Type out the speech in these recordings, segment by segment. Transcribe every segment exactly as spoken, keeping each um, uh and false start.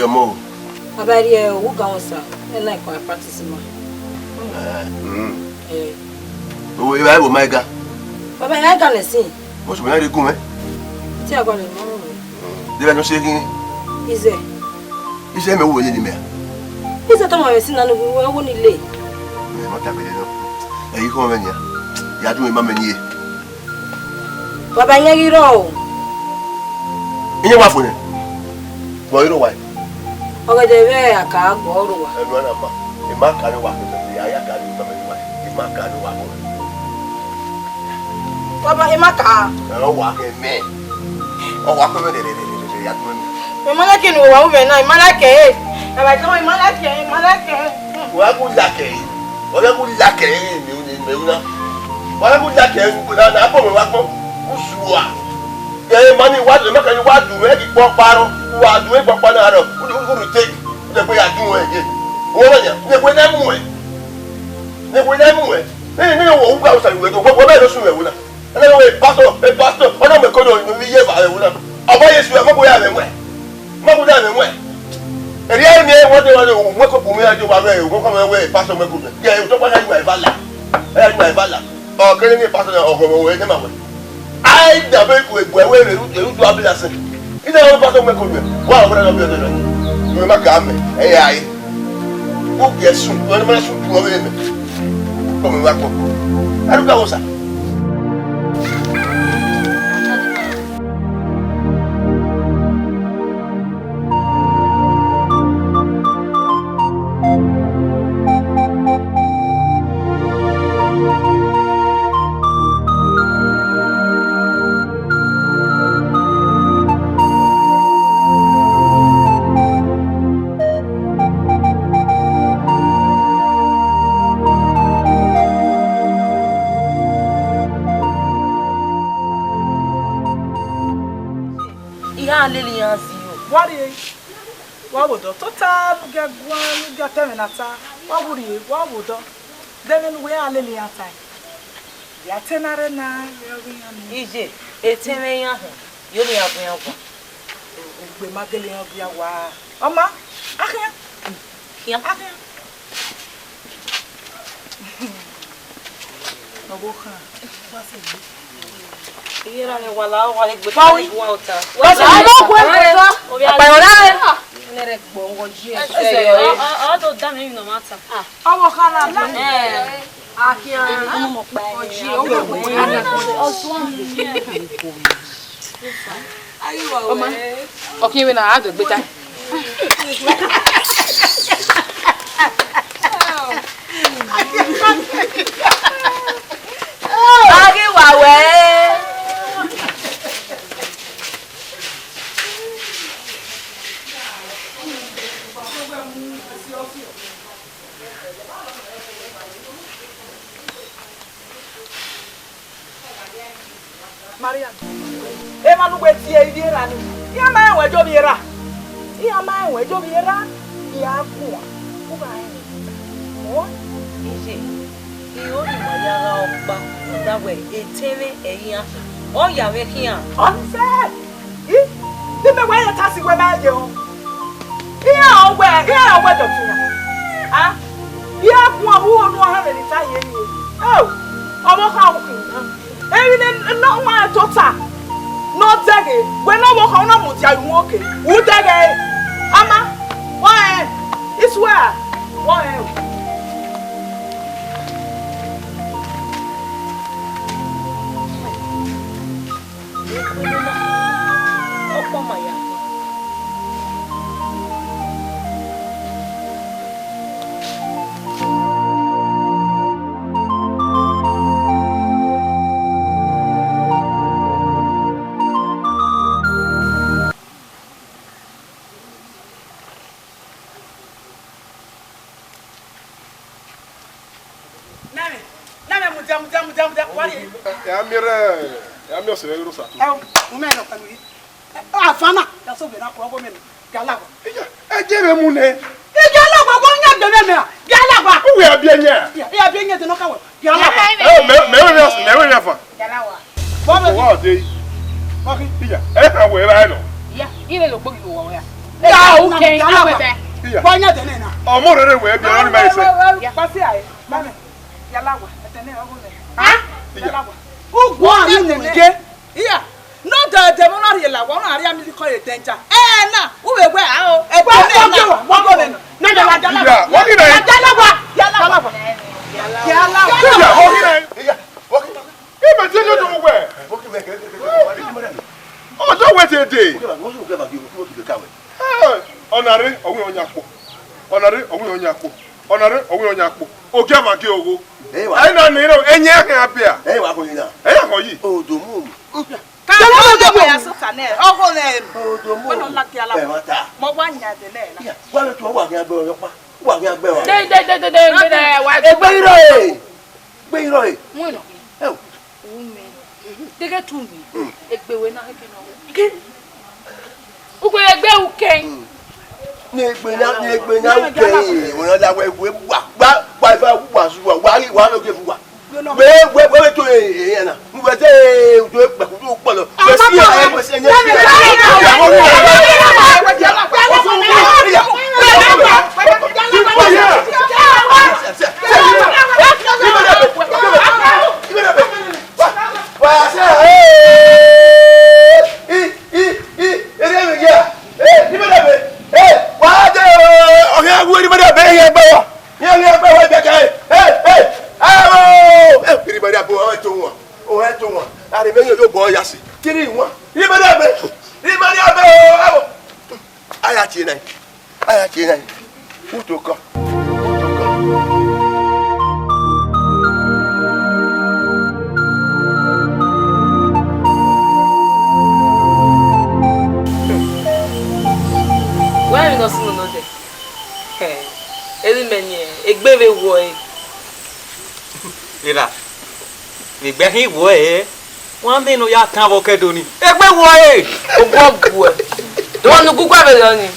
Ọmọ o. Baba rhie owu gan sa, ena ikọ a practice ma. Eh, mm. Eh. O, eva evo ma ga. Baba, ya ga nẹ sin. Mo sọ ya re gun mẹ. Ti a gua lẹ ma. De bẹ no se gin. Ize. Ize mẹ wo ye ni mẹ. Ize tama vbe sin na no wo ni le. Mẹ ma ta bele no. Ẹ yi khọn mẹ nia. Ya du mẹ ma mẹ nie. Baba, iran ghi rrọọ o. Iran wa fo nẹ. Vbọ i rre owa ẹre? Ọgẹdẹ vbe a ka gbe ọre owa. Ẹnu ana ma, I ma ka ne wa kọ, I a ya ka ne wa kọ, I ma ka ne wa kọ. Baba, I ma ka. Ẹ, ọ wa kẹ mẹ. Ọ wa kọ mẹ rere rere rere ya kọ mẹ. I ma like ne wa wu mẹ na, I ma like ẹre. Baba, I ma like ẹre, I ma like ẹre. Wa gu like ẹre. Wa gu like ẹre, mi, mi, mi, na. Wa gu like ẹre, na, na, bọ mẹ wa kọ. Usua. Ẹ, mani, wa, ẹ ma kẹ ni wa du mwẹ ghi kpọkpa rọ, wa du mwẹ kpọkpa na rọ, u, u, u take, u de gbe ya du mwẹ ye. Wẹ na ya, u de gbe na mu ẹ. U de gbe na mu ẹ. Ẹ, ne wo u gba usa wẹ, wẹ, wẹ, wẹ, wẹ, wẹ, wẹ, wẹ, wẹ, pastor, ẹ, pastor, ọ na mẹ ko do, mi ye ba, ẹ, wẹ na. Ọba Jesu, ẹ, mọ ko ya mẹ wẹ. Mọ ko ya mẹ wẹ. Ẹ, ria mi, ẹ, wẹ de, wẹ de, wẹ ko bu mi, ẹ, de, wa, wẹ, wẹ, wẹ, pastor, wẹ ko. Ẹ, to pa ya, ẹ, ba la. Ẹ, ya, ẹ, ba la. Ọ kere ne pastor na, ọ gọmọ wẹ, ne ma wẹ. Ai, da be ku egbe wẹ, eru, eru du abila sẹ. Ina ro pastor mẹ ko wẹ. Wa, wa, na bi ọdọ na. Wẹ ma ga mẹ, ẹ ya ye. Wo ge sun, wẹ ma sun tu ọvbe mẹ. Kọ mẹ wa kọ. Aru ka wo sa. Iran lele iran ziro. Wa rhie, wa vbe odọ tota, ne u gie guan, ne u gie atẹmwẹ ne a ta, wa vbe rhie, wa vbe odọ. De ẹmwẹ ne uwẹ ra lele iran tae? Ya te na rre na, ya ghi iran ni. Iye, etẹn mwẹ iran họn, yo ne iran gu iran guan. Egbe ma gele iran gu iran wa. Ọ ma, a khian. Khian. A khian. Ọvbokhan, wa sẹ egbe. Iye ra ni wa la, wa le gbe. Wa wi. Wa ota. Wa sẹ egbe. Wa wi. Ọkpa ẹrọ na rre. Nẹrẹ gbọ wọ ji ẹsẹ. Ọ, ọ, ọ do da mwẹ emwi ne ọ ma ta. Ọvbokhan na la. Ẹ. Akhian. Ọmọ ọkpa ẹrọ. Ọ ji ọmọ ọkpa ẹrọ. Ọ suẹn. Ayi wa wẹ. Ọkhiẹn vbe na a do gbe ta. A ghi wa wẹ. Maria, emwa ne uwẹ tie ivbi erha ni, iran ma rẹn wẹ je ovbi erha. Iran ma rẹn wẹ je ovbi erha, I a guan, u gha rẹn wẹ. Ọ, iye, I ro ne ima ya gha ọkpa, rhunmwuda wẹ etẹn mwẹ ẹ i iran, ọ ya mwẹ khian. Ọ sẹ, I, ne imẹ wẹ ya ta si wẹ ma ye o. Iran ọ wẹ, iran ọ wẹ dọtian. A, I a guan vbe unu ọhanmwẹ ne I ta ye ni. O, ọvbokhan ukhin. Emwi ne, ne ọ wan tota ne ọ dẹghe, wẹ ne ọvbokhan u na mudia ru oke, u dẹghe. Ama, wa rẹn, I swear, wa rẹn o. Ọkpọ ma ya. Nami, nami, mudia, mudia, mudia, mudia, wa rrie. Ya miẹn rẹ, ya miẹn ọse mwẹ ghe Rosa tu. Ẹ o, u mẹ nọ pẹ̀lú yìí. Ẹ, afa na, ya so vbe na kọ ọgọ mẹ nọ. Gia lagua. Iya, ẹ jẹ vbe mu nẹ. Gia lagua, wa yan gbe mẹ mẹ a. Gia lagua. Uwẹ a biẹ yan. Iya, iya, biẹ yan de nọ ka wẹ. Gia lagua. Ẹ, mẹ, mẹ wẹ, mẹ wẹ afa. Gia lagua. Wa de. Wa ki. Iya, ẹ ha wẹ ra nọ. Iya, ire lo gbogbo wọ ya. Ga, okay, awẹ bẹ. Iya. Wa yan ẹdẹ nẹ na. Ọmọ rere wẹ bi ọrọ ni ma ise. Wa si ae, mami. Yalawa, ẹdẹ nẹ ọgho nẹ. Ha? Iya. Yalawa. Ugu a ni mu ige. Iya. No de de mo na rhie la, wa na rhie mi ko ye danger. Eh na, u vbe wẹ a o. Ẹdẹ nẹ na. Wa go nẹ. Na yalawa. Iya, wa ghi nẹ. Yalawa. Yalawa. Yalawa. Iya, wa ghi nẹ. Iya, wa ghi nẹ. Imẹ te ne do wẹ. Ọjọ wẹ te de. Ọna rre, ọ wẹ ọyan kpo. Ọna rre, ọ wẹ ọyan kpo. Ọna rre, ọ wẹ ọyan kpo. Ogiamwa gie ogho. Ẹ na ni rọ, ẹyẹn akhin abia. Ẹ wa kọ yi na. Ẹ ya kọ yi. Odomu. Ka ya sota nẹ, ọgho nẹ. Odomu. Wẹ nọ laki ala. Ẹ wa ta. Mọ wa yan de nẹ. Wa le tu wa gha gbe ọyọkpa. Wa gha gbe wa. De, de, de, de, de, de, de, wa. Egbe irọ e. Egbe irọ e. Wẹ nọ. Ẹ o. Ume. Dege tu mi. Egbe wẹ na heke nọ. Ke? Ugbe egbe u ke. Ne egbe na, ne egbe na u ke. Wẹ na da wẹ, wẹ wa, wa, wa, wa, wa, wa, wa, wa, wa, wa, wa, wa, wa, wa, Wẹ, wẹ, wẹ, wẹ to, eh, eh, eh, na. Wẹ te, eh, to, eh, kpẹkutu kpọlọ. Wẹ si, eh, wẹ si, eh, Iran ghi gbe wẹ biẹ kẹ, hey, hey, aro, eh, iri ma dia bo, ọrẹ to wọn, ọrẹ to wọn, a rhe vbe yo yo bọ ya si, kiri wọn, iri ma dia be, iri ma dia be, aro, a ya tie na, a ya tie na, uto kọ, uto kọ. Wẹ ẹmwẹ ne ọ sunu nọ dẹ? Hẹ, erha mẹ niẹn, egbe vbe wọọ ẹre. Erha, vbe egbe khin wọọ ẹre, wa miẹn ne ọ ya tan vbe ọkẹdo ni. Egbe wọọ ẹre. Ogbọ guẹ. Dọmọ ne ugugu vbe rọ ni.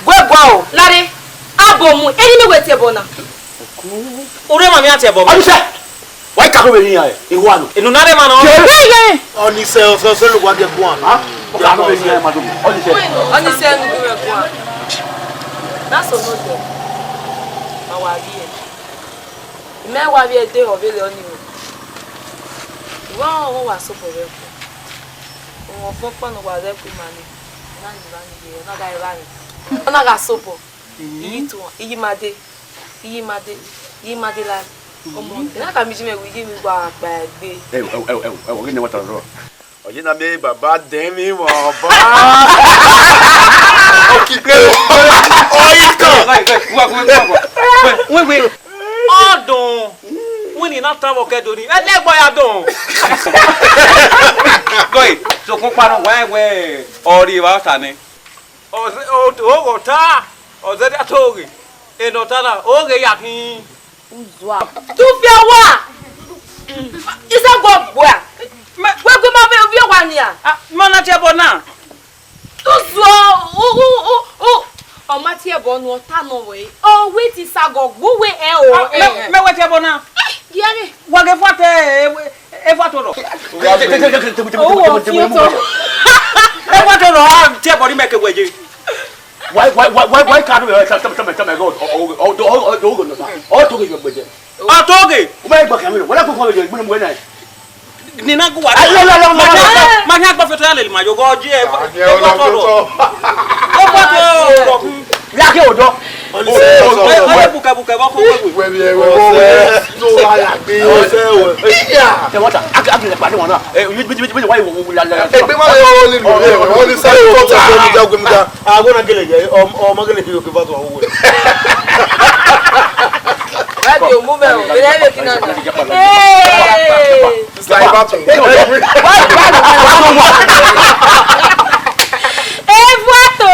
Guẹ guẹ o. Lare, abo mu, erha mẹ wẹ tie ẹbọ na. Urre ma miẹn tie ẹbọ. Ọdusẹ. Wa i ka kho vbe yin iran, ihuan nọ. Enu na rre emwa nọ. Ye, ye, ye. Ọnise ọsọsọ lo wa dia guan. Ha? Ọ ka kho vbe yin iran, madam. Ọnise. Ọnise enu vbe guan. Na so no do. Ma wa vbiẹ. Mẹ wa vbiẹ de họ vbele ọnii o. Wa ọmọ wa sobọ vbe ẹkpo. Ọmọ ọkpọkpọ ne wa rre ẹkpo ima ni. Na ni va ni ye, ọ na gha evbare. Ọ na gha sobọ. Iyi tuan, iyi ma de. Iyi ma de, iyi ma de la. Ọmọ, na ka mi ji mẹ wẹ iyi mi wa kpa egbe. Ẹ, ẹ, ẹ, ẹ, ẹ, ọ ghi nẹ wa ta rọ. Ọ ye na miẹn baba dẹ emwi mwa ọba. Ọ ki kpe, ọ yi kan. Wait, wait, wait, wait, wait. Wait, wait. Ọdọn. Wẹ ni na tan vbe ọkẹdo ni. Ẹ lẹ gba ya dọn. Gọe, sokun kpa nọ, wẹ, wẹ, ọ rri evba ọta nẹ. Ọ zẹ, ọ, ọ ghe ọta, ọ zẹdẹ a to ghe. Enọ ta na, oghe ya khin. Uzua. Tufia owa. Isa gua gbua. Wẹ gu ma vbe ovbi owa nia. Ah, ma na tie ẹbọ na. Tuzuo, u, u, u, u. Ọ ma tie ẹbọ nu, ọ ta nọ wẹ. Ọ wẹ te Isagọ gbe uwẹ ẹ o. Ah, mẹ, mẹ wẹ tie ẹbọ na. Eh, diẹrẹ. Wa ghe fua te, e, e fua to rọ. Owọ fi otọ. E fua to rọ, a tie ẹbọ ni mẹ ke wẹ ye. Why, why, why, why, why can't we, uh, tell, tell, tell, tell my God? Oh, oh, oh, oh, oh, oh, no, sir. Oh, to get your budget. Ọtọghe. Why you back here? What I could call you? When I'm going. Ni na gu wa. Ayo, la, la, la, la. Ma nya gba fẹtọ ya lele ma yo gọ je. Ah, yeah, e gba tọ rọ. E gba tọ rọ. Ya ke odo. Ọni sẹ, ọni sẹ. Wẹ, wẹ, bukẹ, bukẹ, bọ ko wẹ, wẹ. Wẹ, wẹ, wẹ, wẹ. No, la, ya gbe. Ọni sẹ, wẹ. Iya. Tẹ wọta. A, a, a, pàdé wọn náà. Ẹ, mi, mi, mi, mi, wáyé wọ, wọ, la, la, la. Ẹgbẹ́ máa yọ ọ́ nílùú rẹ̀, wọ́n ní sáré tó tà fún mi jágbe mi já. Àwọn náà gẹlẹ̀ yẹ, ọmọ, ọmọ gẹlẹ̀ fi òkè fàtọ̀ àwọn wẹ̀. Láti òmù bẹ́ẹ̀ o, bẹ́ẹ̀ lè kí náà. Hey! Sniper tún. Evuato.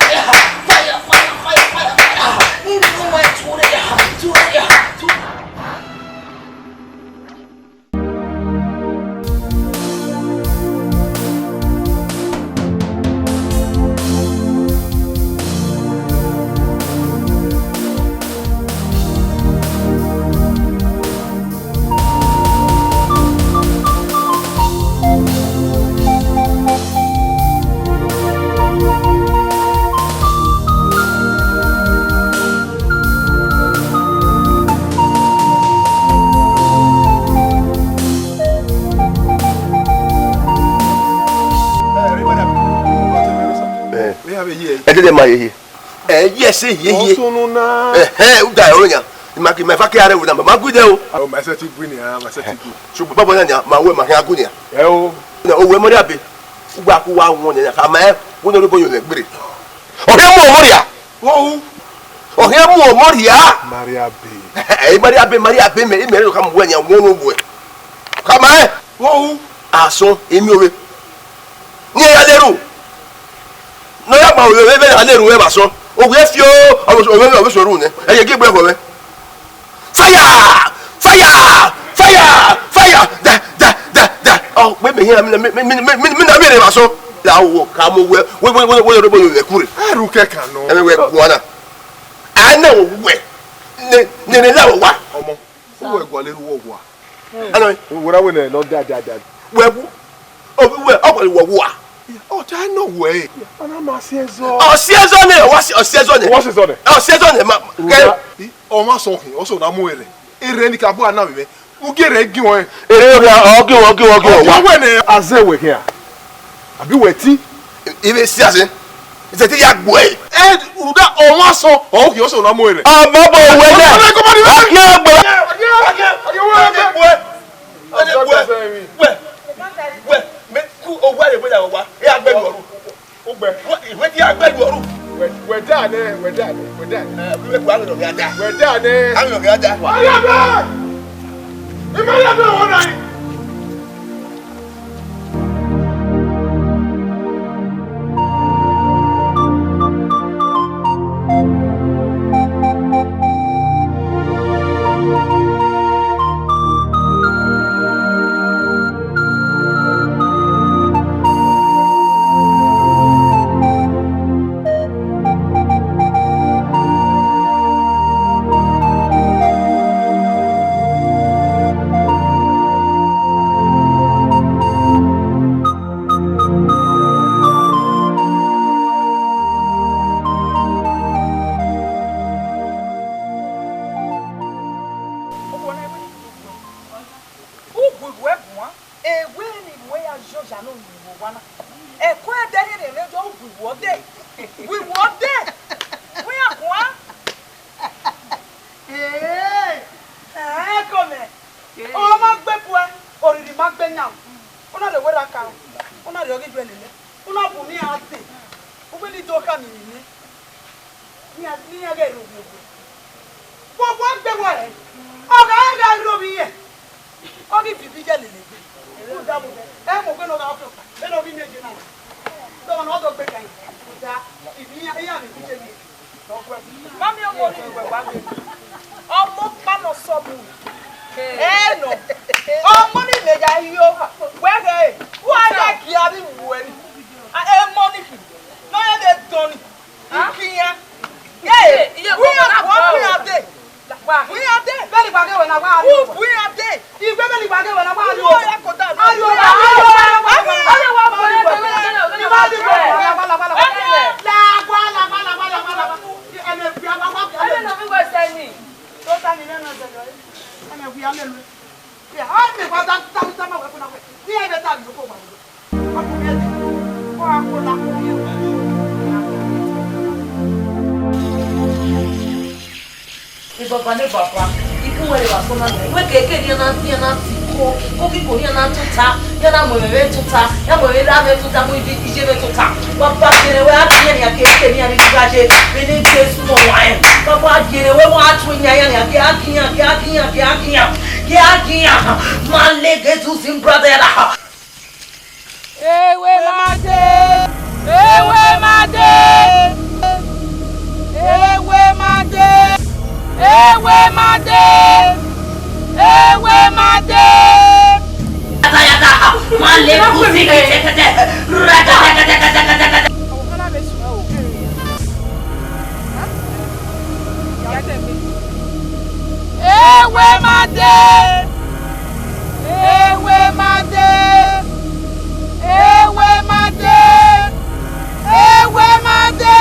fire, fire, fire, fire, fire, fire. Unu ma tu re ya, tu re ya, tu. Eh. Ẹ dede ma yeye. Ẹ, yes, yeye. Ọsunu na. Ẹhẹn, u da ẹre yan. Ima ki ma fa ke aro na, ma gu de o. O ma sẹ ti gu ni, a ma sẹ ti gu. Ṣùgbọ́n bàbá náà ni ma wẹ ma hia gu ni. Ẹ o. Na o wẹ mọ ri abe. U gba ku wa wọn ni, ka ma ẹ, wo no ro bo yo le gbere. Ọ hia mu ọmọ ria. Wo u. Ọ hia mu ọmọ ria. Maria be. Ẹ, Maria be, Maria be me, me ro ka mu wẹ ni, wo no wẹ. Ka ma ẹ. Wo u. Asọn, emi ove. Ne iran ya leru. Ne ọ ya gba ovbi mwẹ vbe a leru mwẹ vbe asọn. Ovbi mwẹ fi o, ọ vbe, ọ vbe, ọ vbe sẹ ru nẹ. Ẹ ye gie egbe ẹvbo mwẹ. Fire! Fire! Fire! Fire! Da, da, da, da. Ọ, mẹ, mẹ, mẹ, mẹ, mẹ, mẹ, mẹ, mẹ na miẹn rre vbe asọn. La wo ka mu wẹ, wẹ, wẹ, wẹ, wẹ, wẹ, wẹ, wẹ, kure. Ẹrù kẹkan nọ. Ẹ mẹ wẹ guan na. A na wo wẹ. Ne, ne, ne la wo wa. Ọmọ, wẹ gualọ erhu wọ wa. Anọ. Wẹ ra wẹ nẹ, nọ da, da, da. Wẹ wu. Ovbi wẹ, ọ wẹ wọ wa. Ọ ta nọ wẹ. Ana ma si ẹzọ. Ọ si ẹzọ nẹ, ọ wa si, ọ si ẹzọ nẹ. Ọ wa si ẹzọ nẹ. Ọ si ẹzọ nẹ, ma, kẹ. Ọmọ sọ hin, ọ sọ na mu erẹ. Erẹ ni ka bu ana vbe. Mu gie erẹ gi wọn. Erẹ yo, ọ gi wọn, ọ gi wọn, ọ gi wọn. Ọ wẹ nẹ. Azẹ wẹ khian. Abi wẹ ti. Ibe si ase. Ise ti ya gbuẹ. Ẹ, uda ọmọ sọ, ọ gi ọ sọ na mu erẹ. Ọmọ bọ wẹ nẹ. Ọmọ bọ wẹ nẹ. Ọmọ bọ wẹ nẹ. Wẹ, wẹ, wẹ, mẹ ku owó ẹrẹ wẹ la wa, ẹ agbẹlu ọru. Ugbẹ. Wẹ, ìwé ti agbẹlu ọru. Wẹ, wẹ da nẹ, wẹ da nẹ, wẹ da nẹ. Ẹ, wẹ, wẹ, wẹ, wẹ, wẹ da nẹ. Wẹ da nẹ. Àwọn ọ̀gá da. Wọ́n yà bẹ́ẹ̀. Ìmọ̀ yà bẹ́ẹ̀ wọ́n náà. Ugu iwẹ guan, ewe ni wẹ ya yọ ya ne ovbi mwẹ owa na. Ẹko ẹdẹ rhiẹnrhiẹn ne ọ yọ ugu iwẹ ọdẹ. Ugu iwẹ ọdẹ. Wẹ ya guan. Ee, ẹko mẹ. Ọ ma gbe puẹ, oriri ma gbe yan. Ọ na rhe wẹ ra ka, ọ na rhe ọ ghi ju ẹlele. Una bu ne iran dee, ugbẹn ni do khama iyẹn nẹ, ne iran, ne iran ghẹ rhovbiẹ ogbẹn. Vbọvbọ egbe wẹ rẹ, ọ gha gha rhovbiẹ iyẹn, ọ ghi viọ ibi ye lele egbe. Rhunmwuda vbe ẹ mu egbe ne ọ gha rhọkpa, vbene ọ ghi miẹn je na, dọmọ ne ọ do gbe kan, rhunmwuda, iran vbe iye lele. Mami, ọmọ ni wẹ wa ghe. Ọmọ ọkpa nọ sọ mu. Ẹ nọ. Ọmọ ni mẹ ya yo. Wẹ ghe. Wa ya gia vbe iwu ẹre. A, emọ ni khin. Nọ ya de dọn ni. Ikian. Ye. Iye, iye, wi ọmọ na wa kọ. Wi ade. Wa. Wi ade. Bẹni gba ghe wẹ na wa. Wi ade. Igbe bẹni gba ghe wẹ na wa. Wi ya kota. Ayo, ayo, Ebaba ne baba, ikun wẹ vbe asọn na nẹ, wẹ kẹkẹ ne iran na, iran na ti ko, ko kiko ne iran na tota, iran na mu ẹmwẹ vbe tota, iran mu ẹmwẹ ra vbe tota, mu iye, iye vbe tota. Baba, gele wẹ a gie iran nian kẹkẹ ne iran rhirhi gha ye, vbene Jesu mọ wan rẹn. Baba, gele wẹ wa tu iran iran nian, gie a gie iran, gie a gie iran, gie a gie iran, gie a gie iran. Ma lẹ ghe tu sin brother ya da. Ewe ma de! Ewe ma de! Ewe ma de! Ewe ma de! Ewe ma de! Yata, yata, ma lẹ pussy kẹtẹkẹtẹ. Rẹkẹtẹkẹtẹkẹtẹkẹtẹ. Ewe ma de! Ewe ma de! Ewe ma de! Ewe ma de!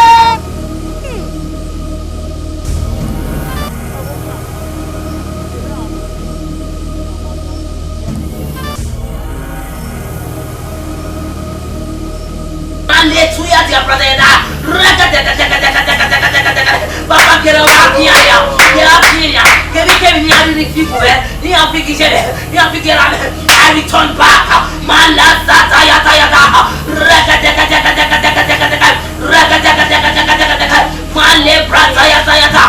Ma lẹ tu ya dia brother ya da. Baba, gele wẹ a gie iran ya, gele a gie iran ya. Kevbe kevbe ne iran rhirhi fi gu vbe, ne iran fi gie iran, ne iran fi gie iran, I return back. Ma la sa ta ya ta ya ta. Rẹkẹtẹkẹtẹkẹtẹkẹtẹkẹtẹ. Rẹkẹtẹkẹtẹkẹtẹkẹtẹ. Ma lẹ bra ta ya ta ya ta.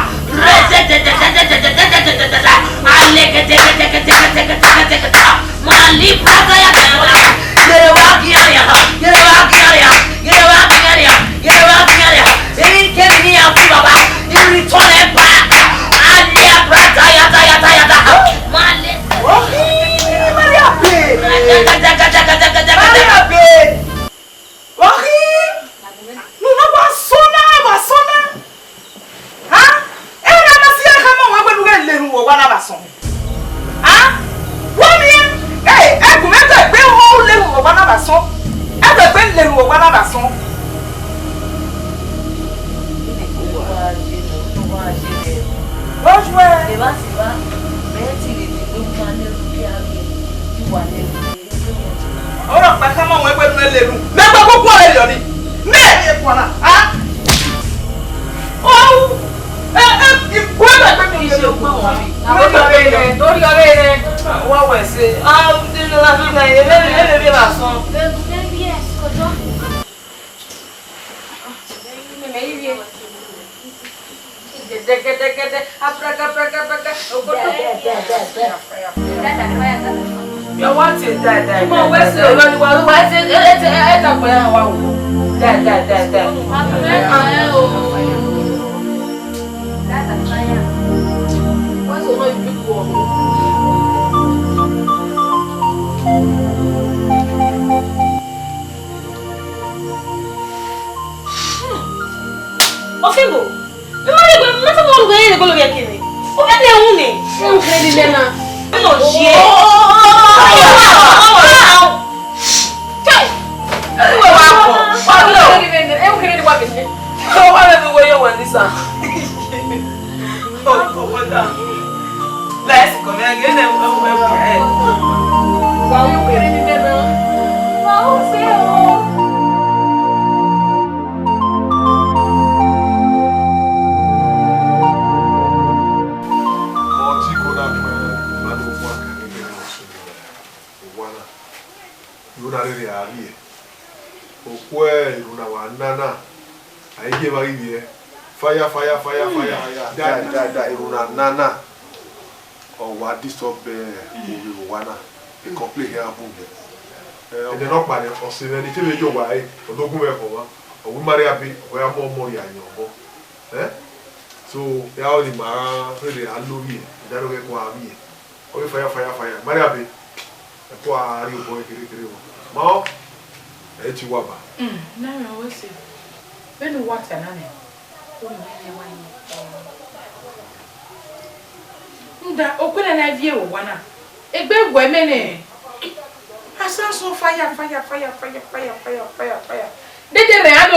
Rẹkẹtẹkẹtẹkẹtẹkẹtẹkẹtẹ. A lẹ kẹtẹkẹtẹkẹtẹkẹtẹkẹtẹ. Ma lẹ bra ta ya ta ya ta. Gele wẹ a gie iran ya. Gele wẹ a gie iran ya. Gele wẹ a gie iran ya. Gele wẹ a gie iran ya. Emwi kemwi ne iran fi baba, I return them back. A lẹ bra ta ya ta ya ta ya ta. Ma lẹ. Maria be. Maria be. Ọkhi, ne u na wa sọ na, wa sọ na. Ha? Ẹ na na si ẹre khama wẹ wẹ ne u ghẹ lele owa na vbe asọn. Ha? Wẹ miẹn, ẹ, ẹgu mwẹ ẹdẹ egbe ho lele owa na vbe asọn. Ẹdẹ egbe lele owa na vbe asọn. Ojuẹ. Ọrọkpa khama wẹ wẹ ne u ghẹ lele. Mẹ gbe koko ọre yọ ni. Mẹ ri kuana. Ha? Ọu, ẹ, ẹ, ikue na gbe mi ye lo. Tori ọvbehe, tori ọvbehe. Wa wẹ sẹ. Ah, u de la fi na, ẹ, ẹ, ẹ, ẹ, ẹ, la sọn. Mẹ, mẹ, ivie. Gẹdẹgẹdẹgẹdẹ, abraka, braka, braka, ogodo. Yọ wa tie dae, dae, dae, dae, dae. Ọlọni wa, wa tie, e, e, e, e, ta gbe ya wa wo. Dae, dae, dae, dae. Ọfimbo, mẹ ma rhie egbe, mẹ ma tama uwa ne u ghe rhie egbe lọ vbe ẹki nẹ. U vbe ne ẹwu nẹ. Ẹwu kherhe ni nẹ na. Nọ ye. Chai! Ẹwu kherhe ni wa vbe nẹ. Ẹwu kherhe ni wa vbe nẹ. Ọ wa vbe ne uwa ye owa ni sa. Let's go, man. Get them, them, them, them. Wa u kere ni nena. Wa u se o. Ọtí kò dá pẹ́, ìbádọ́ fún àkàrà gẹ́gẹ́ bí wọ́n ṣe lọ. Ìwà náà. Yóò dá rere àárí ẹ̀. Okhuo erhunmwu ne a wa na na, a i ye evba ghi vbiẹ, fire, fire, fire, fire. Da, da, da, erhunmwu ne a na na, ọ wa disturb, eh, ovbi owa na, e complain hia bun nẹ. Eh, ẹdẹ nọkpa nẹ, ọse mwẹ ne I te vbe ye owa ẹre, ọ do gu mwẹ khọ ọmwa, ọ gu ima rria be, ọ ya mu ọmọ rhie ayọn obọ. Eh? So, ya ọnii ma rherhe a lo vbiẹ, I da rhie ọghẹ kua vbiẹ. Ọ ghi fire, fire, fire. Maria be, ẹko a rrie obọ kherhe kherhe vbọ. Ma ọ, ẹ i tie uwa ba. Mm, na rẹn wẹ sẹ. Vbene uwa ta na nẹ, u mu ẹre wa yi. Nda, okpẹn na na viẹ vbe owa na. Egbe wẹ mẹ nẹ. Asan sọ fire, fire, fire. Dede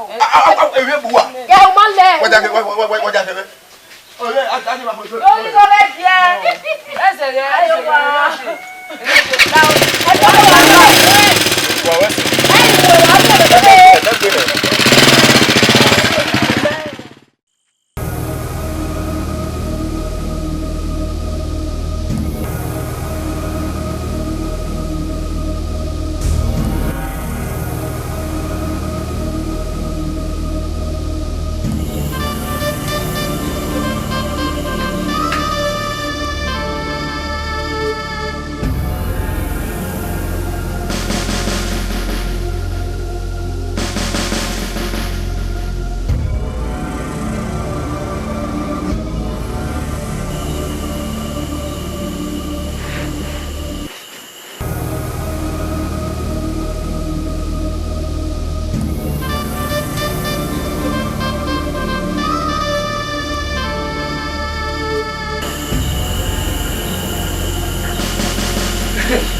o. A, a, a, a, ẹ vbe bu uwa. Kẹ u ma lẹ. Wa ja kẹ, wa, wa, wa, wa, wa ja kẹ vbe. Ore, a, a, a, Orí ló fẹ́ jẹ. Ẹsẹ̀ rẹ̀, ẹsẹ̀ rẹ̀, ẹsẹ̀ rẹ̀. Wa wẹ sẹ. Ẹgbẹ́ rẹ̀.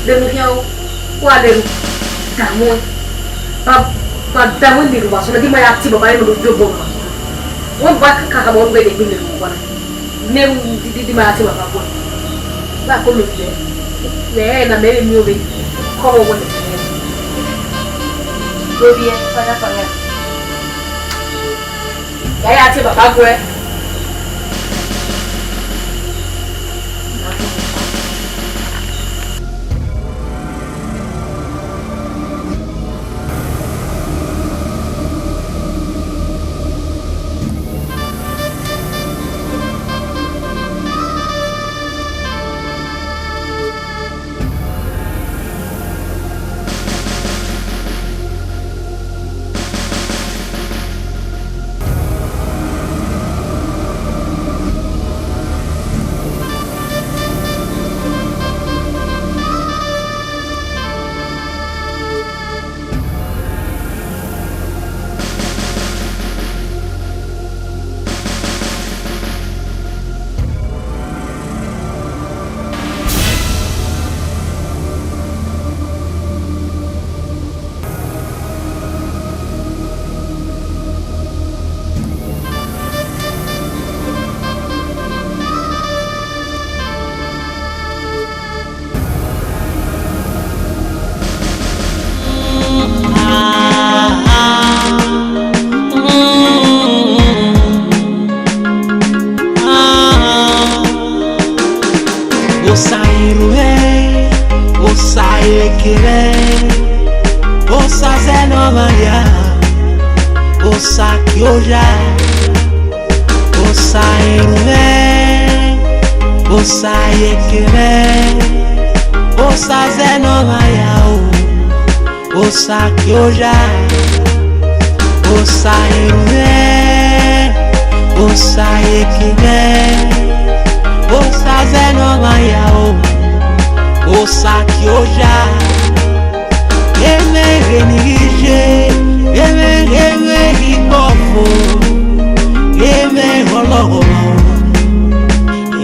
Dẹmwẹ khian o, wa dẹmwẹ, dẹmwẹ, ba, ba dẹmwẹ ne erhunmwu asọn na, di ma ya tie baba ẹre ne ọ do viọ obọ mwa. Wẹ ba kakabọ wẹ de gbe ne erhunmwu owa na. Ne erhunmwu di, di, di ma ya tie baba ẹre. Wa ko lo vbe, vbe ẹre na mẹ vbe miẹn ovbe, kọ vbe wẹ ne ovbiẹ, fire, fire. Ya ya tie baba guẹ. Osa erhunmwu, Osa eyekerẹ, Osa zẹ ne ọ vba ya, Osa kioya, Osa erhunmwu, Osa eyekerẹ, Osa zẹ ne ọ vba ya o. Osa kioya, Osa erhunmwu, Osa eyekerẹ, Osa zẹ ne ọ vba ya o. Osa kioya, emẹ ghe ne I ghi ye, emẹ, emẹ ghi kpọfo, emẹ họlọghọlọ.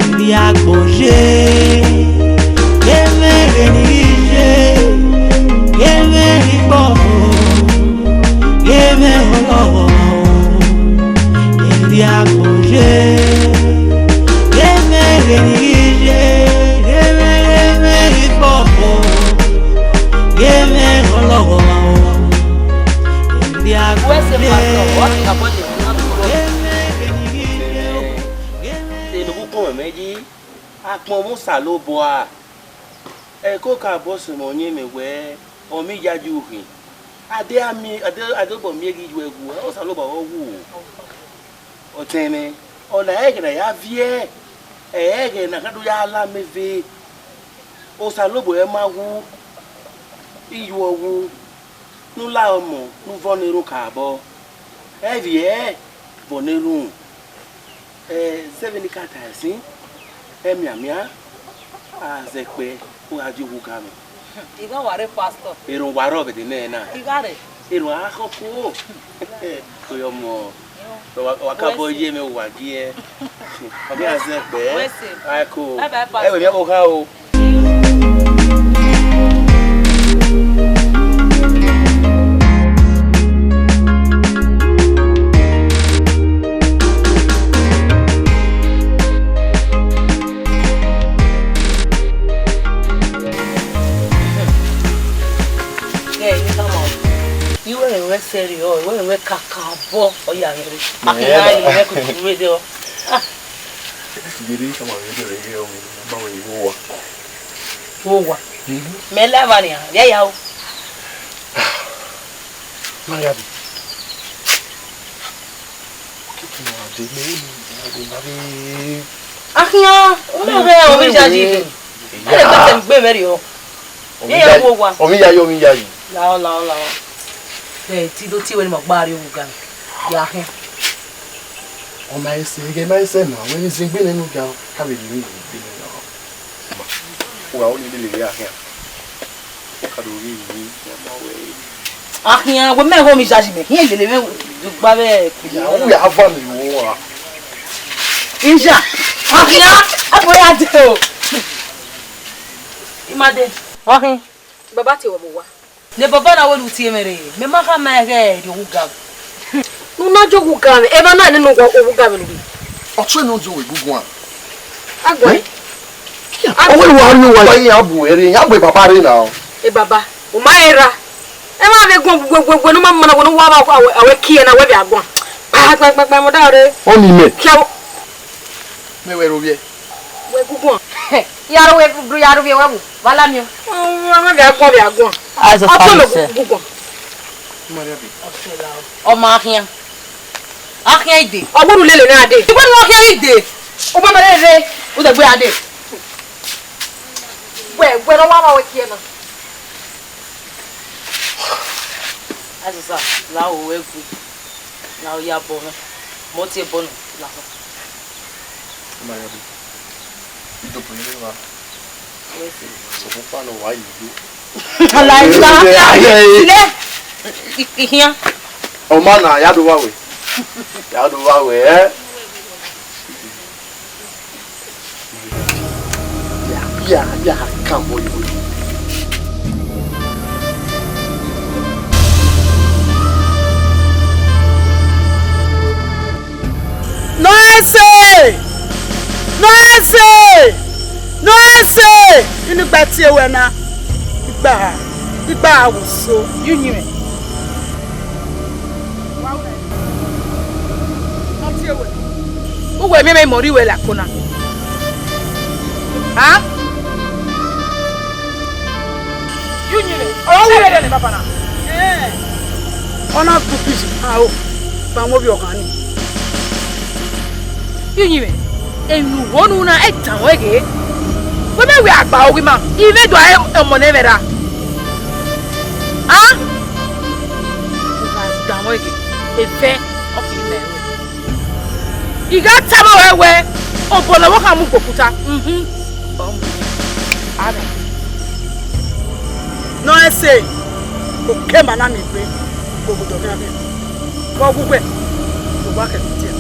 Erriọ agbọn ye, emẹ ghe ne I ghi ye, emẹ ghi kpọfo, emẹ họlọghọlọ. Erriọ agbọn ye, emẹ ghe ne I ghi ye, emẹ, emẹ ghi kpọfo, emẹ họlọghọlọ. Erriọ agbọn ye, emẹ ghe ne I ghi ye. Ene uwu ukpọn mwẹ mẹ yi, akpọn ọmọ Osanobua. Ẹko ka bọ sẹ mwẹ ọyẹnmwẹ wẹẹ, ọ miẹn iyayi ukhin. A de a miẹn, a de, a de obọ miẹn ghi yu ẹre wu, Osanobua ọre ọ wu. Ọtẹn mwẹ, ọna ẹghẹ ne a ya viẹ, ẹghẹ ne a ka do ya la amẹ ve. Osanobua ma wu, iyuọ wu, ne u la ọmọ, ne u vọ ne erhunmwu ka bọ. Ẹvbi ẹre vọ ne erhunmwu. Eh, zẹ vbene I ka tae sin, ẹmianmian, a zẹ kpẹ, u gha die owa ugamwẹ. I gha wa rre pastor. Erhunmwu wa rrọọ vbe de nẹ na. I gha rre. Erhunmwu a khọ ko. Ko yọ mọ. Wa, wa ka bọ ye mẹ wa giẹ. Ọ ghi a zẹ kpẹ. Wẹ se. A ko. Bye bye, pastor. Ẹ wẹ mi a ko kha o. Ẹ, ẹ, come on. Iwẹ rẹ wẹ sẹrriọ, iwẹ rẹ wẹ kakabọ, ọ ya rẹ. A kì í ra ìwé kùkùrú rẹ dẹ ọ. Ah. Ẹ sì yẹ dé, come on, ẹ dẹ rẹ yẹ ọ, ẹ má wẹ ìwé wa. Wo wa. Mhm. Mẹ lẹ va nian, ya ya o. Ma ya bi. Kiki ma de me, ma de ma de. Akhian, u ma vbe o mi ya yi. Ẹ lẹ gbẹtẹ gbe vbe rriọ. Ye ya wo wa. Omi ya yo, omi ya yi. Lao, lao, lao. Ẹ ti do tie wẹ ne ma gba rrie owa ugamwẹ. Ya khian. Ọ ma ese, ẹghẹ ma ese na, wẹ ni zin gbe nene ugamwẹ, ka vbe rhie emwi gbe nene ugamwẹ. Uwa, u lele vbe akhian. U ka do ghi yi, ya ma wẹ. Akhian, wẹ mẹ ho mi yayi mẹ, hiẹn lele mwẹ gba vbe. Ya, u ya va mi wo wa. Iya, akhian, abo ya de o. Imade. Akhin. Baba te wẹ vbe owa. Ne baba na wẹ ne u tie mwẹ rre, mẹ ma khama ẹghẹ rrie owa ugamwẹ. Ne u na jọ owa ugamwẹ, emwa na nene owa ugamwẹ ne u rre. Ọ tuẹ ne ọ jọ wẹ guguan. A guan. Ọ wẹ wa rrie owa, iran bu ẹre, iran bu baba rre na. E baba, u ma rẹn ra. Emwa vbe guan gueguegue ne u ma mana wẹ ne u wa vbe a wẹ kie na wẹ vbe a guan. A Akpẹkpẹkpẹ mo da re. Ọni mẹ. Kia. Mẹ wẹ ro vbiẹ. Wẹ guguan. Ya ro wẹ du ya ro vbiẹ wẹ wu. Wa la miẹn. Ọmọ vbe aguọn vbe aguọn. Azọ Ọtọ mẹ Farisẹ. Guguan. Maria bi. Ọmọ akhian. Akhian ide. Ọgbọdun lele na de. Igbọdun akhian ide. Ọmọ mẹ rere. Udegbe ade. Wẹ, wẹ ne ọ wa ma wẹ kie na. Azọ sa, la o wẹ gbe. Na o ya bọ mwẹ. Mọ tie bọ nọ, la họn. Maria bi. Idobo yẹn wa. Sokpan ne ọ wa yi do. Alaika. Aye, aye. Sile. I- i- Ihian. Ọ ma na, ya do wa wẹ. Ya do wa wẹ, eh? Ya, ya, ya, come on, boy. Nọ ẹse! Nọ ẹse! Nọ ẹse! Inu gba tie wẹ na. Igba, igba wo so. Yu yin mwẹ. Uwẹ miẹn mwẹ imọ rri wẹ la kona. Ha? Yu yin mwẹ. Ọ wu rẹ ne baba na. Ọ na gu pidgin aro, ba wọn vbe ọghan ni. Iyinmwẹ, emwi ne u ho unu na, e danmwẹ ghe. Wẹ mẹ wẹ a gba oghi ima, I mwẹ do a re ọmọ ne ẹmwẹ ra. A? U gha danmwẹ ghe, evẹ ọ kiri mẹ ruẹ. I gha tama ruẹ wẹ, obọ ne ọvbokhan mu gbe okuta. Mhm. Ọ mu. A rẹ. Nọ ẹse, okẹ ma na miẹn egbe, obodo khian khian. Vbe ọ wu uwẹ, vbe uwa khẹ vbe tie.